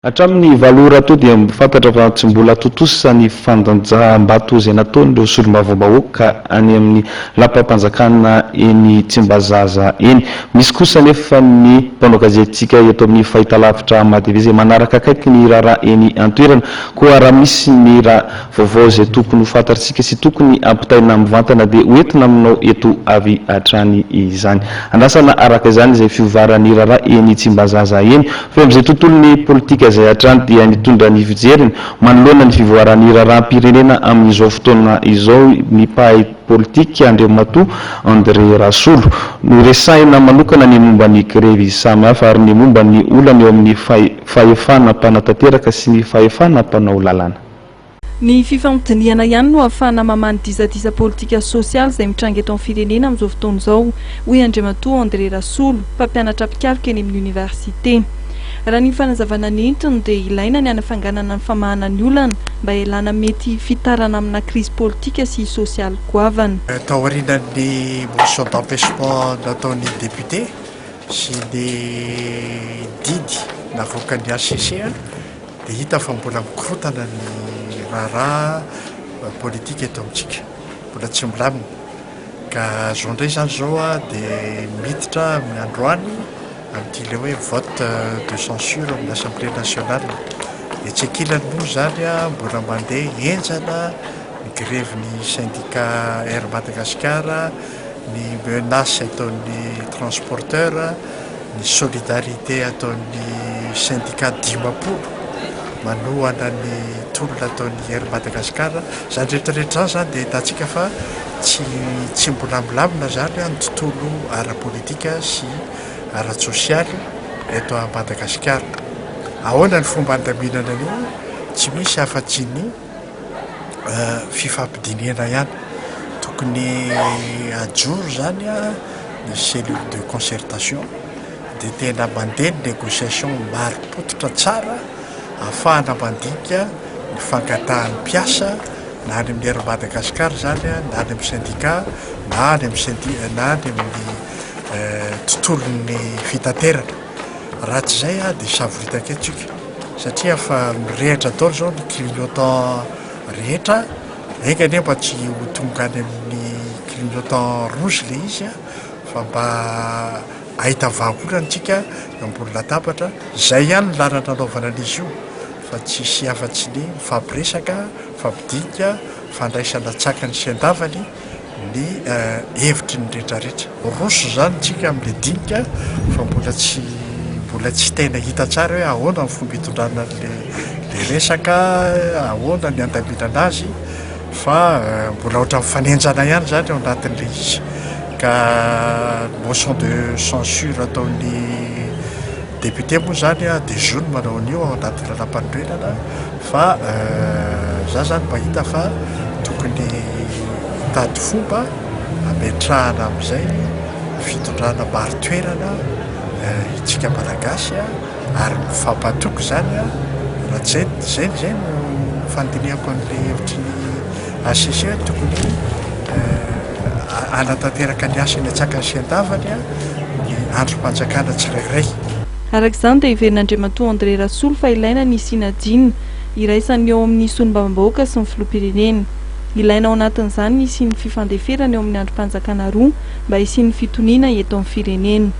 Hatramin'ny valo ora teo dia fantatra fa tsy mbola tontosa ny fandanjam-bato izay nataon'ireo solombavambahoaka any amin'ny lapam-panjakana eny Tsimbazaza eny. Misy kosa anefa ny mpanao gazetintsika eto amin'ny fahitalavitra Amadv izay manaraka akaiky ny raharaha eny an-toerana. Koa raha misy ny raha vaovao izay tokony ho fantatrtsika sy tokony hampitaina mivantana dia ho entina aminao eto avy hatrany izany. Andrasana araka izany izay fiovaran'ny raharaha eny Tsimbazaza eny. Fa eo amin'izay tontolon'ny politika izay hatrany dia nitondra ny fijeriny manoloana ny fivoaran'ny raharaham-pirenena amin'izao fotoana izao ny mpahay politika Andriamatoa André Rasolo. Noresahina manokana ny momba ny grevy samihafa ary ny momba ny olana eo amin'ny fahefana mpanatanteraka sy ny fahefana mpanao lalàna. Ny fifampidinihana ihany no ahafahana mamaha ny disadisa politika sy sosialy izay mitranga eto amin'ny firenena amin'izao fotoana izao, hoy Andriamatoa André Rasolo, mpampianatra mpikaroka eny amin'ny oniversite. Raha ny fanazavana nentiny dia ilaina ny hanafanganana ny famahana ny olana mba hialana mety fitarana amina krizy politika sy sosialy goavana. Taorianan'ny motion d'empêchement nataon'ny député sy ny didy navoakan'ny HCC dia hita fa mbola mikorontana ny raharaha politika eto amintsika, mbola tsy milamina. Ka zao indray izany izao dia miditra amin'ny androany amin'ity ilay hoe vote de censure amin'ny Assemblée nationale. Etsy ankilany moa izany mbola mandeha henjana ny grevin'ny syndicat Air Madagascar, ny menace ataon'ny transporteur, ny solidarité ataon'ny syndicat 50 manohana ny tolona ataon'ny Air Madagascar. Izany rehetra rehetra izany izany dia ahitantsika fa tsy tsy mbola milamina izany ny tontolo ara-politika sy ara-tsosialy eto Madagasikara. Ahoana ny fomba handaminana an'io? Tsy misy afa-tsy ny fifampidinihana ihany. Tokony hajoro izany ny cellule de concertation dia tena mandeha ny négociation marim-pototra tsara ahafahana mandinika ny fangatahan'ny mpiasa na any amin'ny Air Madagascar izany na any amin'ny syndicat na any amin'ny syndi- na any amin'ny tontolon'ny fitaterana. Raha tsy izay dia savoritaka eto isika satria efa mirehitra daholo izao ny clignotant rehetra, enga anie mba tsy ho tonga any amin'ny clignotant rouge ilay izy fa mba ahita vahaolana isika eo ambony latabatra, izay ihany ny lalana anaovana an'izy io fa tsisy afa-tsy ny mifampiresaka, mifampidinika, fandraisana an-tsakany sy an-davany. ny hevitry ny rehetrarehetra. Roso izany tsika amin'ilay dinika fa mbola tsy mbola tsy tena hita tsara hoe ahoana ny fomba hitondrana an'ilay resaka, ahoana ny handaminana azy fa mbola ohatran'ny mifanenjana ihany izany ao anatin'ilay izy ka motion de censure ataon'ny député moa izany dia zo ny manao an'io ao anatin'ny lalàmpanorenana. Fa za zany mahita fa tokony hitady fomba hametrahana amin'izay fitondrana marin-toerana itsika Malagasy ary mifampatoky zany raha tsy zay zay zay no fandinihako an'ilay hevitry ny HCC hoe tokony hanatanteraka ny asany an-tsakany sy an-davany ny andrim-panjakana tsirairay. Araka izany dia heverin'Andriamatoa André Rasolo fa ilaina ny hisiana dina iraisan'ny eo amin'ny solombavambahoaka sy ny filoham-pirenena. Ilaina ao anatin'izany ny hisian'ny fifandeferana eo amin'ny andrim-panjakana roa mba hisian'ny fitoniana eto amin'ny firenena.